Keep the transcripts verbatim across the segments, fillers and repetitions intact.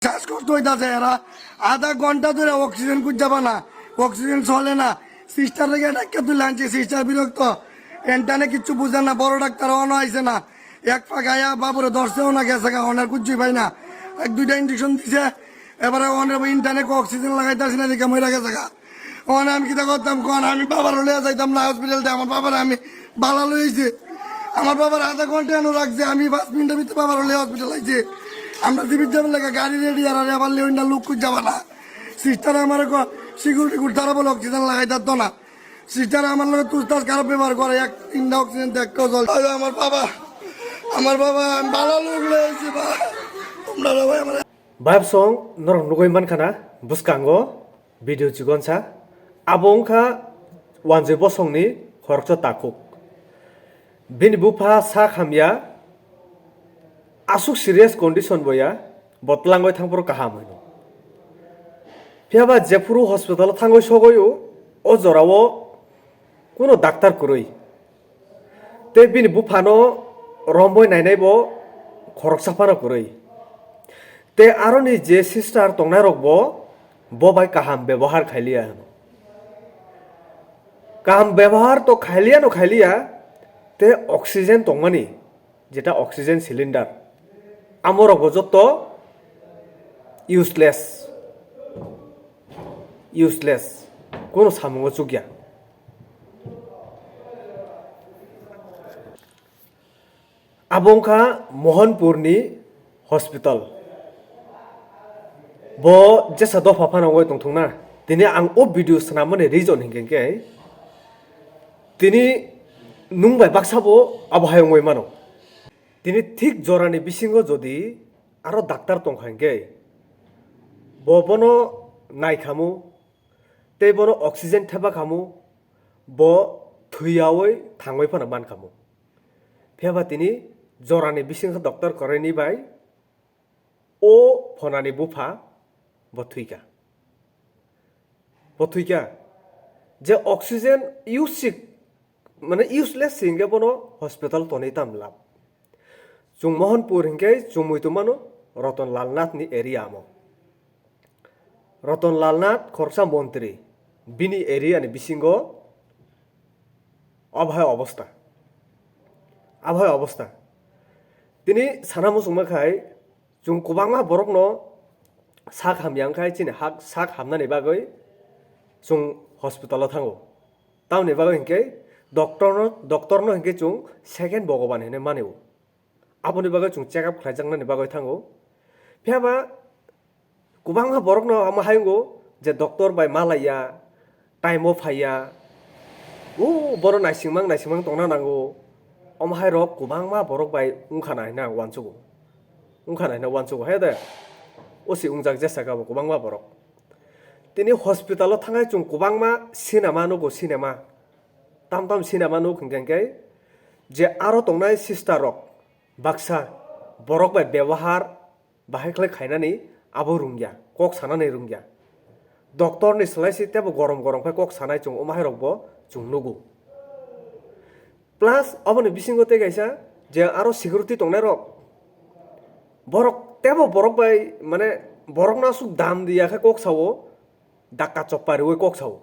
শ্বাসকষ্ট হইতাছে এরা। আধা ঘন্টা ধরে অক্সিজেন খুঁজে পায় না, অক্সিজেন চলে না। সিস্টার রেগে ডাক্তার তুলে আনছে, সিস্টার বিরক্ত। এন্টানে কিচ্ছু বুঝে না, বড় ডাক্তার অনো আইছে না। এক ফাঁক আয়া বাবুরে ধরছেও না, গেছে গা, অনার কুচ্ছুই পাই না। এক দুইটা ইঞ্জেকশন দিছে, এবারে অনের ইন্টারনেট অক্সিজেন লাগাইতে আসে না, দেখে মরে গেছে গা। অনে আমি কিতা করতাম কন, আমি বাবার হলে যাইতাম না হসপিটাল, আমার বাবার আমি বালা লইছে। আমার বাবার আধা ঘন্টা এনে রাখছে, আমি পাঁচ মিনিটের ভিতরে বাবার হলে হসপিটাল আইছে। আমরা সিভিল যাবার লাগে গাড়ি রেডি, আর আবার লেউন্ডা লুক করে যাবা না। সিস্টার আমার সিকিউরিটি গুড তারা বলে অক্সিজেন লাগাই দিত না। সিস্টার আমার লগে তুস্তাস খারাপ ব্যবহার করে, এক তিনটা অক্সিজেন তো একটাও চলছে। আরে আমার বাবা, আমার বাবা, আমি ভালো লোক লয়েছি বা তোমরা সবাই আমার Bayapsong norok nugui mankha na bwskango video chikonsa. Abo wngkha Wanjwi Bosongni khoroksa takhuk. Bini bupha sak hamya, aswk serious condition bo ya, bo tlangwi thangphuru kaham hino. Phiyaba jephuru hospital-o thangwi sogwi o, o jorao kuno daktar kwrwi. Tei bini buphano romwi nainai bo khoroksa phano kwrwi. Tei aroni je sister tongnairok bo, bo bai kaham bebohar khailiya hino. Kaham bebohar to khailiya no khailiya, tei oxygen tongmani, jeta oxygen cylinder, amorok bo jotto useless, useless, kono samungo chukya. Abo wngkha Mohanpurni hospital. Bo jesa dopha phano wngwi tongthokna. Tini ang o video swnamani reason hinkhe khe, tini nwng bai baksa bo abo hai wngwi mano. Tini thik jorani bisingo jodi aro daktar tongkha hinkhe, bo bono naikhamu, tei bono oxygen thepakhamu, bo thwiyawi thangwi phano mankhamu. Phiyaba tini jorani bisingkha doctor kwrwini bai o phonani bupha bo thwikha. Bo thwikha. Je oxygen use, mane useless se hinkhe bono hospital tonwi tam lab. Chwng Mohanpur hinkhe chumui tongmano Ratan Lal Nath ni area amo. Ratan Lal Nath khoroksa montri, bini area ni bisingo obo hai obostha, obo hai obostha. Tini sana muchungma khai chwng kwbangma borokno sak hamya wngkhai chini hak sak hamnani bagwi chwng hospital o thango. Tamoni bagwi hinkhe doctor no, doctor no hinkhe chwng second Bhogoban hinwi mani o. Aboni bagwi chwng check up khlaijaknani bagwi thango. Phiyaba kwbangma borokno omo hai wngo je doctor bai malaiya, time o phaiya, o bono naisingmang naisingmang tongna nango. Omo hai rok kwbangma borok bai wngkha na hinwi ang uansugo. Wngkha na hinwi uansugo, he de? O se wngjak jesa khe abo kwbangma borok. Tini hospital o thangnai chwng kwbangma cinema nugo, cinema. Tam tam cinema nuk hinkhe hinkhe je aro tongnai sister rok baksa borok bai bebohar bahai khlai khainani abo rwngya, kok sanani rwngya. Doctor ni slai se tebo gorom gorom khe kok sanai chwng omo hai rok bo chwng nugo. Plus aboni bisingo tei kaisa je aro security tongnai rok, borok tebo borok bai mane borokno aswk dam diya khe kok sao, dakka choppa riwi kok sao.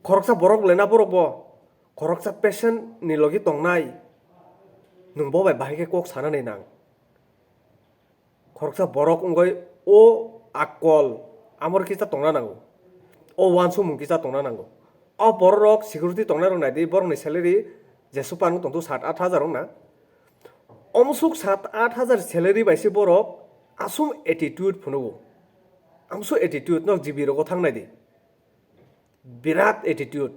Khoroksa borok lena borok bo, khoroksa patient ni logi tongnai, nwng bo bai bahai khe kok sanani nang. Khoroksa borok wngwi o akol amor kisa tongna nango, o uansukmung kisa tongna nango. O borok rok security tongnai rok naidi, borok ni salary jesu panu tongthu sat at hajar wngna. Omsuk sat at hajar salary bai se borok asum attitude phunugo, amsuk attitude nok G B rogo thang naidi. Birat attitude.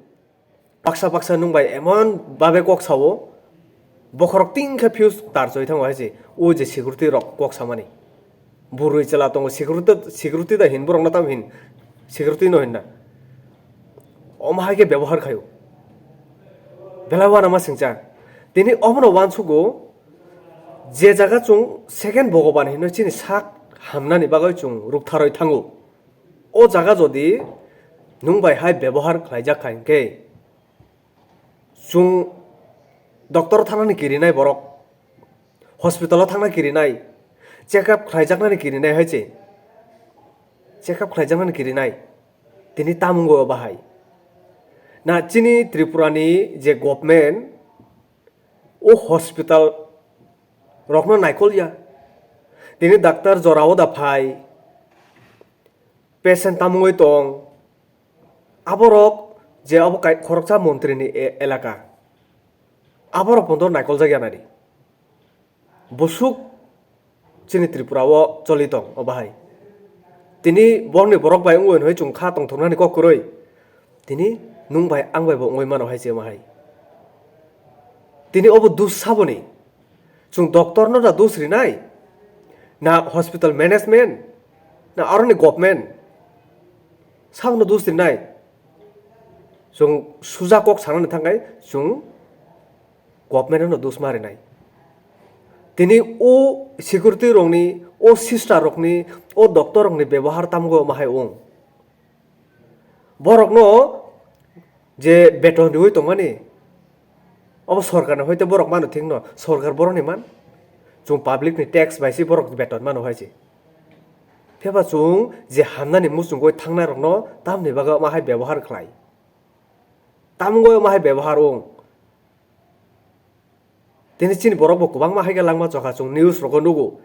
Baksa baksa nwng bai emon babe kok sao, bokhorok tingkhe fuse tar choi thango hai se, o je security rok kok samani. Burui chwla tongo, security, security da hin, borokno tamo hin, security no hinna. Omo hai khe bebohar khaio. Belai uanama singcha. Tini omono uansugo, je jaga chwng second Bhogoban hinwi chini sak hamnani bagwi chwng ruktharwi thango. O jaga jodi nwng bai hai bebohar khlaijak kha hinkhe, chwng doctor thangnani kirinai borok, hospital o thangna kirinai, Check up khlaijaknani kirinai hai se. Check up khlaijaknani kirinai. Tini tamo wngwi o bahai. Na chini Tripura ni je government o hospital rokno naikol ya. Tini doctor jora o da phai. Patient tamo wngwi tong. Aborok je abo kai-, khoroksa montri ni e-, elaka. Aborok pondo naikol jak ya nai. Busuk chini Tripura o choli tong o bahai. Tini borokni borok bai wngwi hwnwi chwng kha tongthoknani kok kwrwi. Tini nwng bai ang bai bo wngwi mano hai se ma hai. Tini obo dus saboni. Chwng doctor no da dus rinai. Na hospital management. Na aroni government. Sabono dus rinai. Chwng suja kok sanani thangkai chwng government no dos ma rinai. Tini o security rokni, o sister rokni, o doctor rokni bebohar tamgo ma hai wng. Borokno je beton riwi tongmani, obo sorkarni hoite borok mano thikno, sorkar borokni man. Chwng public ni tax bai se borok beton mano hai se. Phiya ba chwng je hamnani muchungwi thangnai rokno tamni bagwi ma hai bebohar khlai. Tamungoi omo hai bebohar wng. Tini chini borok bo kwbangma hai khe langma chokha, chwng news rogo nugo.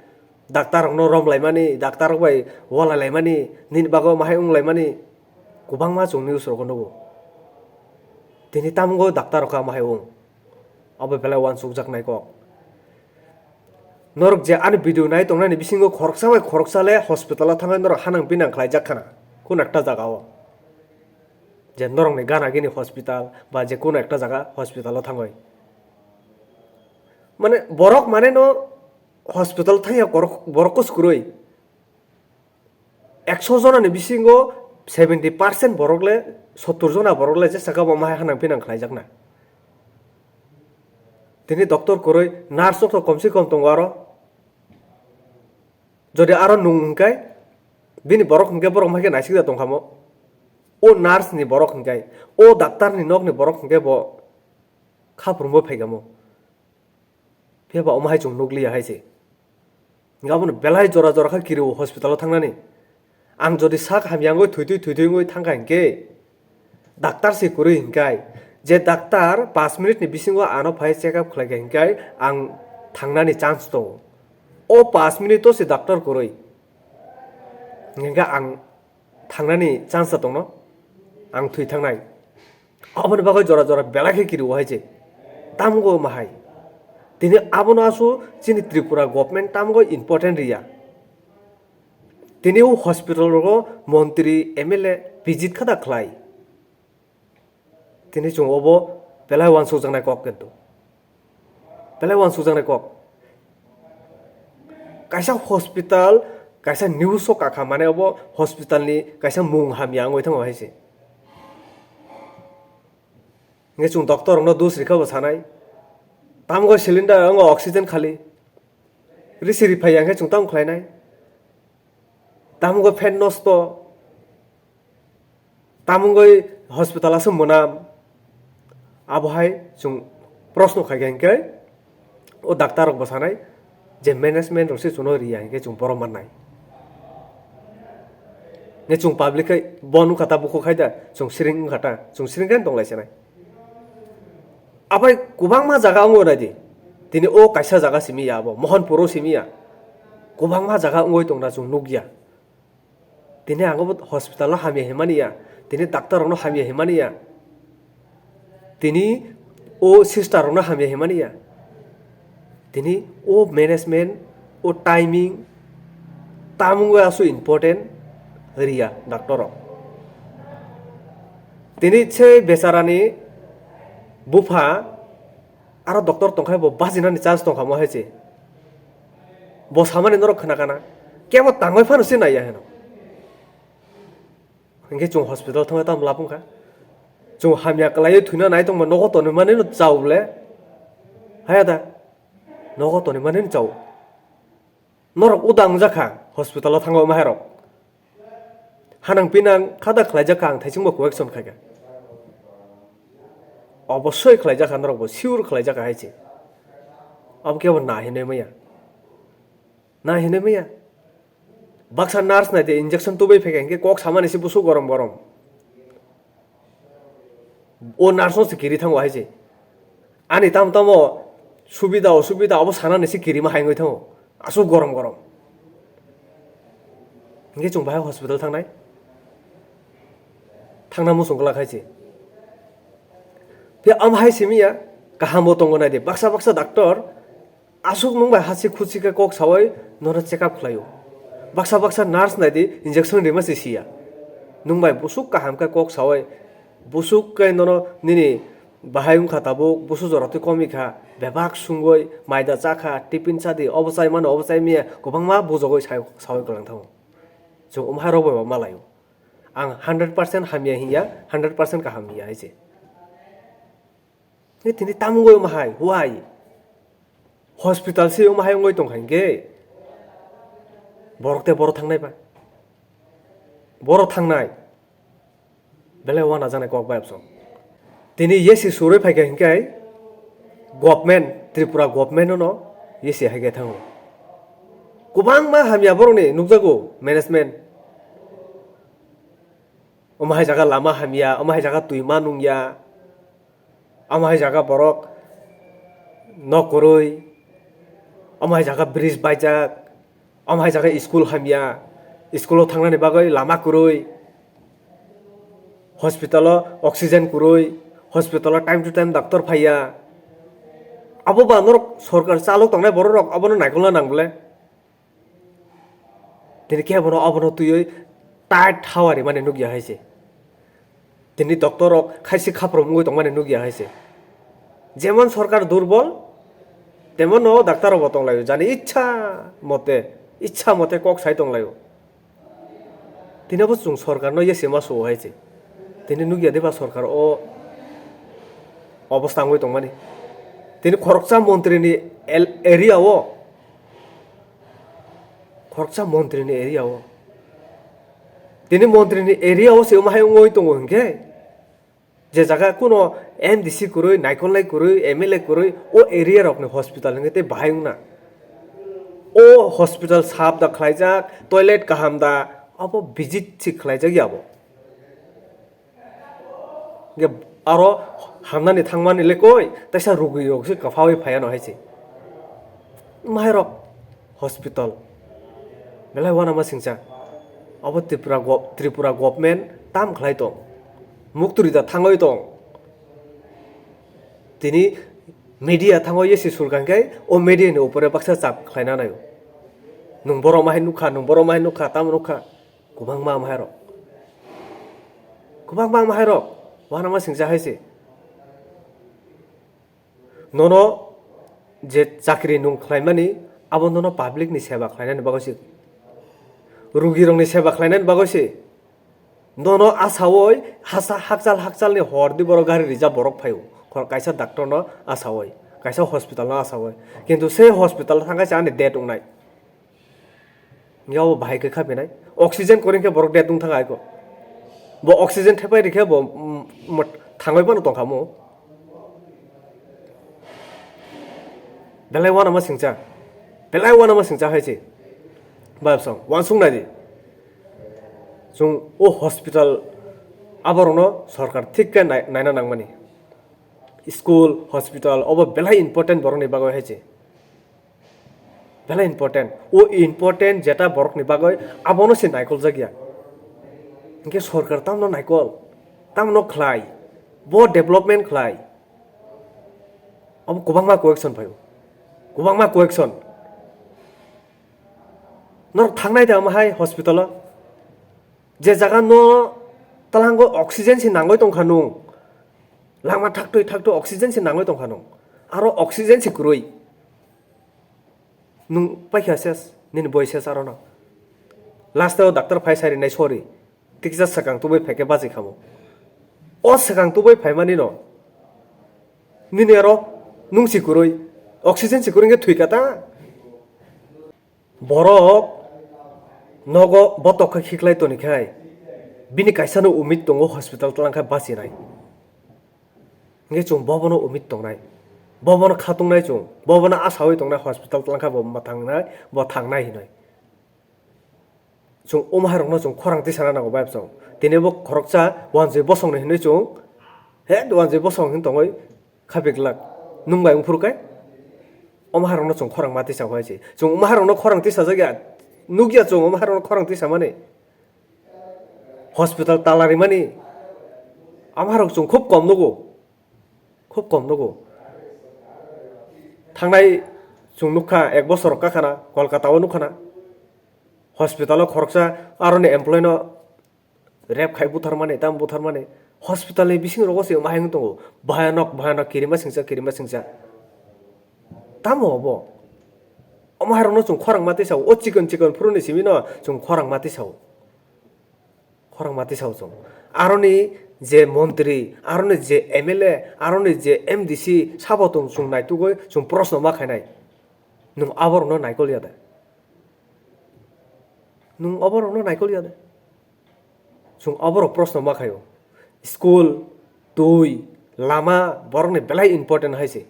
Doctor rokno rom laimani, doctor rok bai wala laimani, nini bagwi omo hai wng laimani. Kwbangma chwng news rogo nugo. Tini tamungo doctor rok omo hai wng. Abo belai uansukjaknai kok. Norok je ani video nai tongnani bisingo khoroksa bai khoroksa le hospital o thangwi norok hanang pinang khlaijak khana. Kun ekta jaga o. Je norokni gana gini hospital ba je kuno ekta jaga hospital o thangwi. Mane borok mane no hospital thangya borok, borok kos kwrwi. Ekso jona ni bisingo seventy percent borok le, sottor jona borok le je saka bo ma hai hanang pinang khlai jak na. Tini doctor kwrwi, nurse rok to kom se kom tongo aro. Jodi aro nung hingkai, bini borok hingke borok hai khe naisik da tongkhamo. O nurse ni borok hingkai, o doctor ni nok ni borok hingke bo kha phurungbo phaikamo. Phiya ba omo hai chwng nukliya hai se. Hingke abono belai jora jora kha kiri o hospital o thangnani. Ang jodi sak hamya wngwi thwitwi thwitwi wngwi thangkha hingke, doctor se kwrwi hingkai, je doctor paanch minute ni bisingo ano phai check up khlaikha hingkai ang thangnani chance tongo. O paanch minute o se doctor kwrwi. Hingke ang thangnani chance tongno, ang thwi thangnai. Aboni bagwi jora jora belai khe kiri o hai se. Tamgo ma hai. Tini abono asu chini Tripura government tamgo important riya. Tini o hospital rogo montri, M L A visit kha da khlai. Tini chwng obo belai uansukjaknai kok kintu. Belai uansukjaknai kok. Kaisa hospital, kaisa news o kakha mane obo hospital ni kaisa mung hamya wngwi thango hai se. Hingke chwng doctor rokno dos rikha bo sanai. Tamgo cylinder, wngo oxygen khali. Risi riphai ya hingke chwng tamo khlainai. Tamgo fan nosto. Tamungoi hospital aswk mwnam. Abohai chwng proshno khaikha hingke o doctor rok bwsanai je management rok se chwngno riya hingke chwng borom mannai. Hingke chwng public khai bo nukha ta bukhuk khai da chwng siring wngkha ta chwng siring khe tonglaisana. Abai kwbangma jaga wngo naidi. Tini o kaisa jaga simi ya abo Mohanpur o simi ya. Kwbangma jaga wngoi tongna chwng nukya. Tini ang bo hospital no hamya himani ya, tini doctor rok no hamya himani ya, tini o sister rok no hamya himani ya, tini o management, o timing, tamung bai asu important riya doctor rok. Tini se bechara ni bupha aro doctor tongkhai bo bajinani chance tongkha mo hai se. Bo samani norok khna kana. Kebo tangwi phano se naiya heno. Hingke chwng hospital thangwi tamo lab wngkha. Chwng hamya kwlaiwi thwina nai tongma nogo tonwi mani no chao le. Haya da. Nogo tonwi mani no chao. Norok udang jakha hospital o thangwi maharok. Hanang pinang khada khlaijakha ang thaisingbo correction khaikha. Obosoi khlaijakha norokbo sure khlaijakha hai se. Abo kebo na hinwi maya. Na hinwi maya. Baksa nurse nai de injection tubai phaikha hinkhe kok samani se busu gorom gorom. O nurse no se kiri thango hai se. Ani tam tamo subida osubida abo sanani se kirima hai wngwi thango. Asuk gorom gorom. Hinkhe chwng bahai hospital thangnai. Thangna muchung glak hai se. Phiya am hai simi ya kaham bo tongo nai de. Baksa baksa doctor asuk nwng bai hasi khusi khe kok sawi nono check up khlaio. Baksa baksa nurse nai di injection rima se siya. Nwng bai busuk kaham khe kok sawi busuk khe nono nini bahai wngkha tabuk, busu jora twi kom wngkha, bebak sungwi maida chakha, tiffin chadi, obo chai mano, obo chai miya, kwbangma bujogwi sai-, sawi kwlang thango. Chwng omo hai rok bai bo malaio. Ang hundred percent hamya hinya, hundred percent kaham hinya hai se. Tini tamungoi omo hai, why? Hospital se omo hai wngwi tongkha hinkhe borok tei borok thangnai ba? Borok thangnai. Belai wana janai kok bai absong. Tini yesi surwi phaikha hinkhe government, Tripura government no yesi hai khe thango. Kwbangma hamya borokni nukjago management. Omo hai jaga lama hamya, omo hai jaga twi ma nungya, omo hai jaga borok nok kwrwi, omo hai jaga bridge baijak, omo hai jaga school hamya, school o thangnani bagwi lama kwrwi, hospital o oxygen kwrwi, hospital o time to time doctor phaiya. Abo ba norok sorkar chalok tongnai borok rok abono naikolna nang bole. Tini khe bono obono twiwi tight hawari mani nukya hai se. Tini doctor rok khaisi khaprom wngwi tongmani nukya hai se. Jemon sorkar durbol, temon no doctor rok bo tonglaio. Jani ichha mote, ichha mote kok sai tonglaio. Tini bo chwng sorkar no yesi ma suo hai se. Tini nukya de ba sorkar o obostha wngwi tongmani. Tini khoroksa montri ni el-, area o Khoroksa montri ni area o. Tini montri ni area o se omo hai wngwi tongo hinkhe, je jaga kuno M D C kwrwi, naikolnai kwrwi, M L A kwrwi, o area rokni hospital hinkhe tei bahai wngna. O hospital sap da khlaijak, toilet kaham da, abo visit se khlaijak ya bo. Hingke aro hamnani thangmani le koi, teisa rugwi rok se kwphaui phaiya no hai se. Mahairok hospital. Belai uanama singcha. Abo Tripura go-, Tripura government tam khlai tong. Mukturi da thangoi tong. Tini media thango yesi sulkang khe o media ni upore baksa chap khlaina naio. Nwng borok mahai nukha, nwng borok mahai nukha, tamo nukha. Kwbangma mahairok. Kwbangma mahairok. Uanama singcha hai se. Nono je chakri nung khlaimani, abo nono public ni seba khlainani bagwi se. Rugi rokni seba khlainani bagwi se. Nono asaoi hasa hakchal hakchal ni hor di borok gari rijak borok phaio. Khor kaisa doctor no asaoi, kaisa hospital no asaoi. Kintu se hospital thangkhe se ani death wngnai. Yabo bahai khe kha phinai. Oxygen kwrwi khe borok death wng thang aiko. Bo oxygen thepai rikhe bo, mm, mm, thangwi phano tongkha mo. Belai uanama singcha. Belai uanama singcha hai se. Babsong, uansuk nai di. Chwng o hospital aborokno sorkar thik khe nai-, naina nangmani. School, hospital, obo belai important borokni bagwi hai se. Belai important. O important jeta borokni bagwi abono se naikoljak ya. Hinkhe sorkar tamno naikol, tamno khlai, bo development khlai. Abo kwbangma question phaio. Kwbangma question. Norok thangnai da omo hai hospital o? Je jaga no twlango oxygen se nangwi tongkha nung. Lama thaktwi thaktwi oxygen se nangwi tongkha nung. Aro oxygen se kwrwi. Nung paikha ses, nini boi ses arono. Last o doctor phai sai rinai sorry. Tiksa swkang tubui phaikhe bachikha mo. O swkang tubui phaimani no. Nini aro nung si kwrwi. Oxygen si kwrwi wngkhe thwikha ta. Borok nogo botok khe khiklai tonikhai, bini kaisano umit tongo hospital twlang khe bachinai. Hingkhe chwng bobono umit tongnai. Bo bono khatungnai chwng, bo bono asawi tongnai hospital twlangkha bo ma thangnai, bo thangnai hinwi. Chwng omo hairokno chwng khorang tisana nango bai chwng. Tini bo khoroksa wanjwi bosongni hinwi chwng, he wanjwi bosong hin tongwi khapiklak. Nwng bai wngphuru khe omo hairokno chwng khorang ma tisa hai se. Chwng omo hairokno khorang tisajak ya, nukya chwng omo hairokno khorang tisamani. Hospital tala rimani. Omo hairok chwng khub kom nugo. Khub kom nugo. Thangnai chwng nukha, ek bosor kakhana, Kolkata o nukhana. Hospital o khoroksa aroni employee no rape khai butharmani, tam butharmani. Hospital ni bising rogo se omo hai wng tongo. Bhayanok, bhayanok, kirima singsa, kirima singsa. Tamo obo? Omo hairokno chwng khorang ma tisao, o chikon chikon phuruni simino chwng khorang ma tisao. Khorang ma tisao chwng. Aroni je montri, aroni je M L A, aroni je M D C sabo tong chwng naitugwi chwng proshno ma khainai. Nwng aborokno naikol ya de? Nwng aborokno naikol ya de? Chwng aborok proshno ma khaio. School, twi, lama, borokni belai important hai se.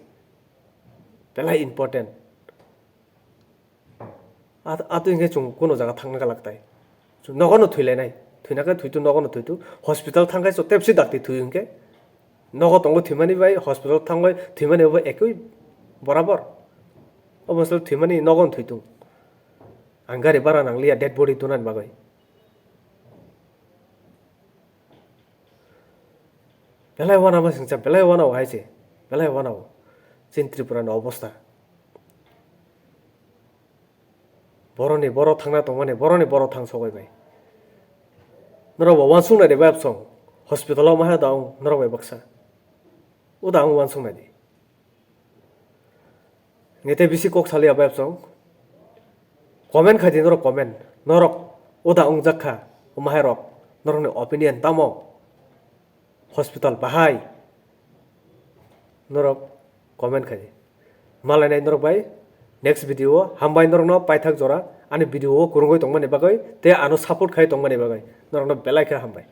Belai important. At-, ato hinkhe chwng kuno jaga thangna galak tai. Chwng nogo no thwilainai. Thwina khe thwitu, nogo no thwitu. Hospital thangkhe chwng tepsi dakti thwi hinkhe. Nogo tongo thwimani bai, hospital thangbai thwimani bo ekoi borabor. Obo se thwimani nogo no thwitung. Ang gari bara nangliya dead body tunani bagwi. Belai wanama singcha, belai wanao hai se, belai wanao. Chini Tripura ni obostha. Boroni boro thangna tongmani, boroni boro thang sogoi bai. Norok bo wansuk nai de bai absong. Hospital o maha da ang norok bai baksa. O da ang wansuk nai de. Ngete bisi kok saliya bai absong. Comment khai di norok comment. Norok uda wngjak kha, omo hai rok. Norokni opinion tamo? Hospital bahai? Norok comment khai di. Malai nai norok bai next video o. Hambai norokno paithak jora. Ani video o kwrwngwi tongmani bagwi tei ano support khai tongmani bagwi. Norokno belai khe hambai.